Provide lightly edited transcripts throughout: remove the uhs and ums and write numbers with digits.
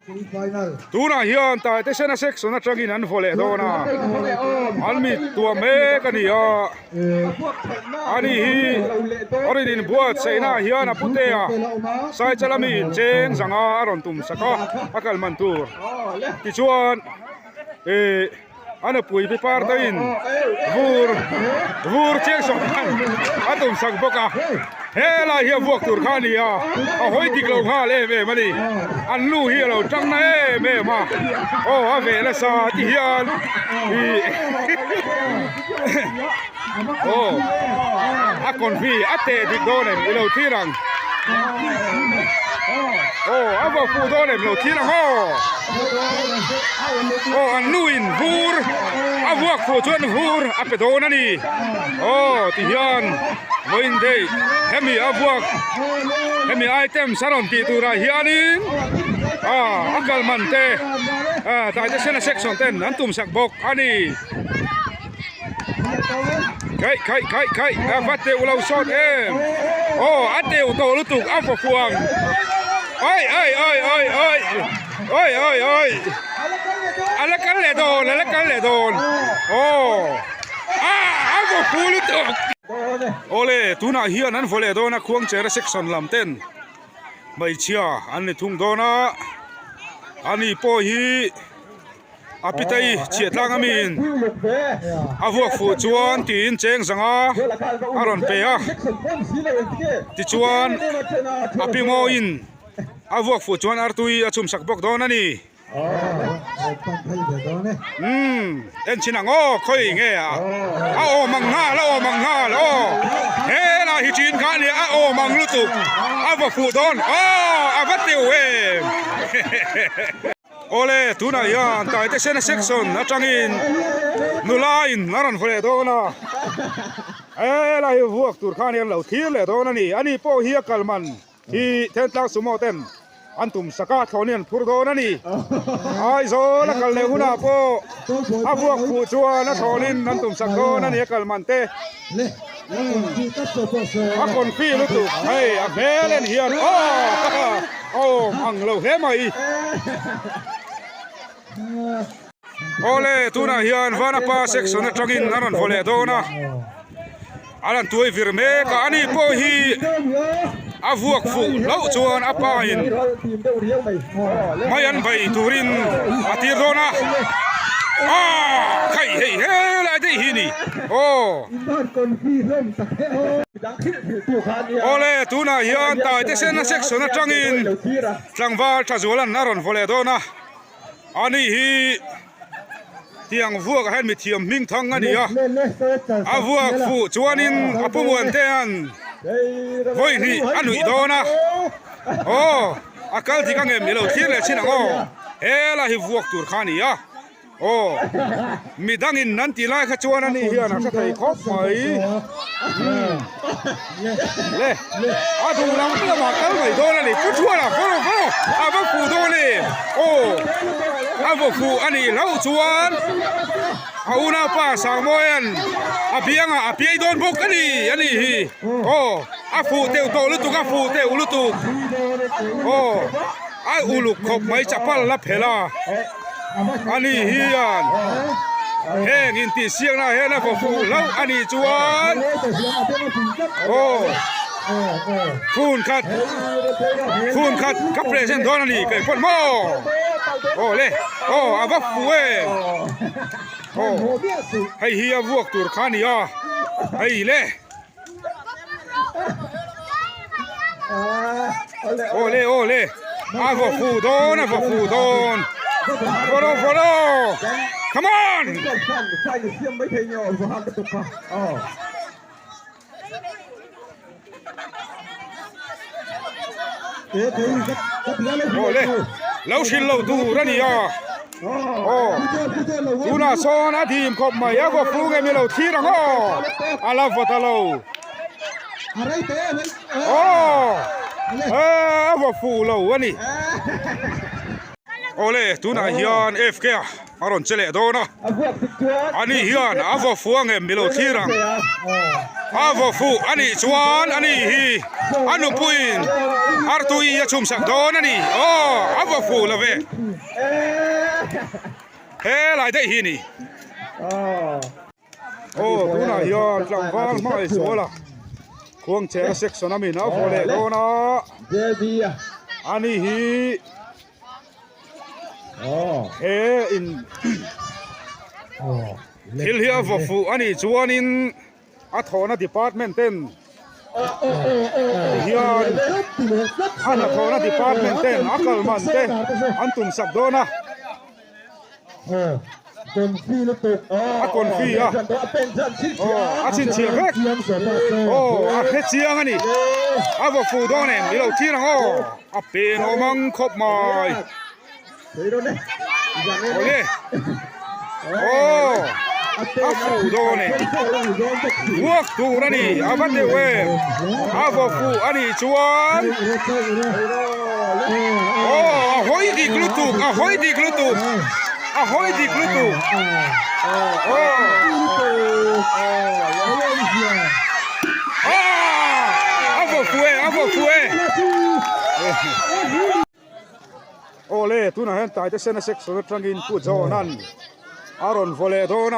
Tunah hian Taite Sena section atangin an vaw leh dawn a, an mit tuah mek a ni a, ani hi a rawn inbuatsaihna ah hian a putea Saichala mi incheng zanga a rawn tum sak a, a kal man tur tichuan ih a nupui pi parteiin vur vur chiang sawm khan a tum sak bawk a helai hi a vuak tur kha a ni a a hawi dik lo nghal em em a ni an nu hi a lo tang na em em a aw a ve nasa ti hian ih aw a confi a teh dik dawn em i lo thlir ang aw a va fuh dawn em lo thlir ang aw aw an nu in vur a vuak fuh chuan vur a pe dawn a ni aw ti hian vawiin daih hemi a vuak hemi items a rawn tih turah hianin ah a kal man te ah taite sena section ten an tum sak bawk a ni. Khaih khaih khaih khaih a va teuh lo sawt em aw a teuh tawh lutuk a vaw fuang ai ai ai ai ai ai ai ai a la kal leh dawn a la kal leh dawn aw a a vaw fu lutuk awle tunah hian an vaw leh dawn a khuangchera section lam ten hmeichhia an ni thung dawn a ani pawh hi. A pitei chhiah tlang a miin a vuak fuh chuan tiin cheng zanga a rawn pe a, tichuan a pi mawiin a vuak fuh chuan artui a chhum sak bawk dawn a ni. Umm en chin ang aw khawi nge a a awm ang nghal a awm ang nghal aw helai hi chin kha ania a awm ang lutuk a va fuh dawn aw a va teuh em. Awle tunah hian Taite Sena section atangin nula in a rawn haw leh dawn a, helai hi vuak tur khan hian lo thlir leh dawn a ni. Ani pawh hi a kal man hi Thentlang Sumo ten an tum sak a, thlawhni an phur dawn a ni. Aizawl a kal leh hunah pawh a vuak fuh chuan a thlawhnin an tum sak dawn a ni a kal man te. A confi lutuk hei a hmel en hian aw awm ang lo hle mai. Awle tunah hian Vanapa section atangin a rawn vaw leh dawn a, a rawn tuai vir mek a, ani pawh hi a vuak fuh hlauh chuan a pa in mai an bei turin a tir dawn a, aw khaih hei helai daih hi ni aw. Awle tunah hian Taite Sena section atangin tlangval Thazualan a rawn vaw leh dawn a, ani hi tiang vuak ah hian mithiam hming thang a ni a, a vuak fuh chuanin a pu Muantea'n vawi hnih a nuih dawn a, aw a kal dik angem i lo thlir leh thin ang aw, helai hi vuak tur kha a ni a. Aw, midangin nan tih lai kha chuan ani hian a hre thei khawp mai. Umm, le, a duh lam lamah kal mai dawn a ni. Pu Thuala, follow, follow, a va fuh dawn em? Aw, a vaw fuh a nih hlauh chuan a unaupa Sangmawia'n a biangah a piai dawn bawk a ni, a ni hi. Aw, a fuh teuh tawh lutuk, a fuh teuh lutuk. Aw, a uluk khawp mai chapal la phelh a. Ani hian heng intihsiakna hian a vaw fuh hlauh a nih chuan aw phun khat phun khat ka present dawn a ni kei pawn maw aw le aw a va fuh em aw hei hi a vuak tur kha a ni a hei le Aw le aw le a vaw fuh dawn a vaw fuh dawn follow follow come on aw le lo hrilh lo tur a ni a aw tunah sawn a dim khawp mai a vaw fuh nge mi lo thlir ang aw a la vaw ta lo aw a vaw fuh lo a ni awle tunah hian F K a a rawn che leh dawn a ani hian a vaw fuh ang em mi lo thlir ang. A vaw fuh a nih chuan a ni hi a nupuiin artui a chhumsak dawn a ni. Aw a vaw fuh lo ve. He lai daih hi a ni. Aw tunah hian tlangval hmai zuala khuangchera section a min a vaw leh dawn a. A ni hi. He in thil hi a vaw fuh a nih chuanin a thawhna department ten hian a hnathawhna department ten a kal man te an tum sak dawn a. A confi a aw a chhinchhiah vek aw a hre chiang a ni a vaw fuh dawn em i lo thlir ang aw a pen awm ang khawp mai awle aw a fuh dawn e vuak tur a ni a va deuh em a vaw fuh a nih chuan aw a hawi dik lutuk a hawi dik lutuk a hawi dik lutuk aw a vaw fuh e a vaw fuh e. Awle tunah hian Taite Sena section atangin Pu John-a'n a rawn vaw leh dawn a,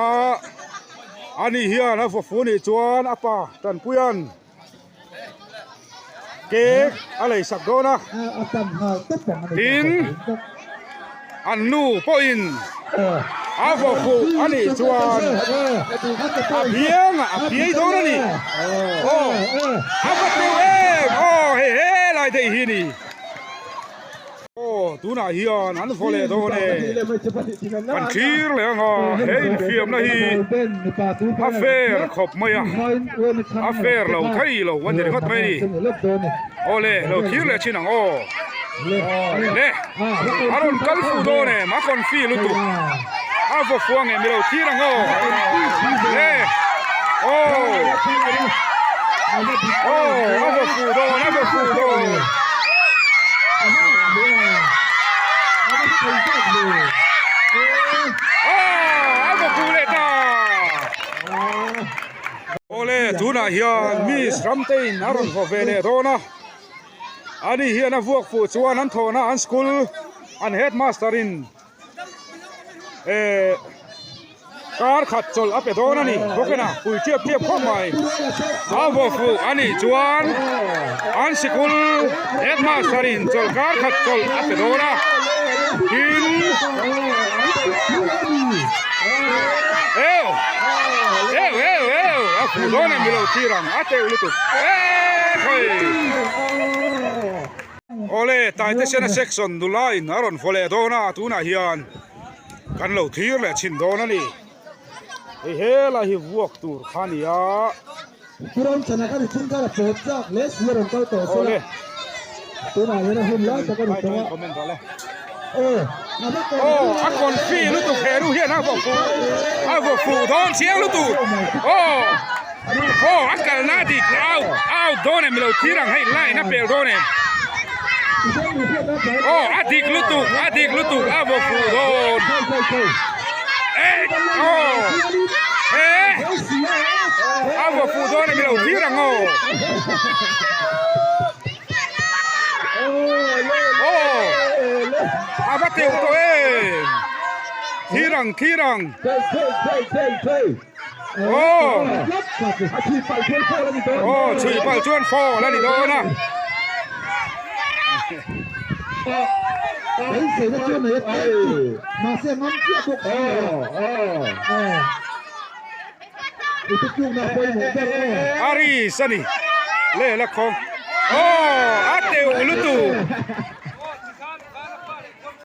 ani hian a vaw fu nih chuan a pa Tanpuia'n cake a lei sak dawn a, tin an nu pawhin a vaw fuh a nih chuan a biangah a piai dawn a ni, aw a va teuh em aw hei helai daih hi a ni. Aw tunah hian an vaw leh dawn e, kan thlir leh ang a, he infiamna hi a fair khawp mai a, a fair lo thei lo a ni ringawt mai a ni. Aw le, lo thlir leh thin ang aw. Le, a rawn kal fuh dawn em, a confi lutuk, a vaw fuh ang em i lo thlir ang aw. Le, aw, aw, a vaw fuh dawn, a vaw fuh dawn. A vaw fuh leh ta. Awle, tunah hian Miss Ramtein a rawn vaw ve leh dawn a. Ani hian a vuak fuh chuan an thawhna an school an headmaster in eh kar khat chawlh a pe dawn a ni bawk ena pui tiap tiap khawp mai a vaw fuh a nih chuan an sikul headmaster in chawlh kar khat chawlh a pe dawn a tin eu eu eu eu a fuh dawn em ilo thlir ang a teuh lutuk eee khawi awle taite sena section nula in a rawn vaw leh dawn a tunah hian kan lo thlir leh chhin dawn a ni hei helai hi vuak tur kha a ni a. Awle. Aw a confi lutuk he nu hian a vaw fuh a vaw fuh dawn chiang lutuk aw aw a kalna a dik out out dawn em lo thlir ang hei line a pel dawn em aw a dik lutuk a dik lutuk a vaw fuh dawn eh aw eh a vaw fuh dawn em lo thlir ang aw. Aw a va teuh tawh em thlir ang thlir ang aw aw chhui palh chuan fall a ni dawn a. A ri sa ni leh la khawng aw a teuh lutuk.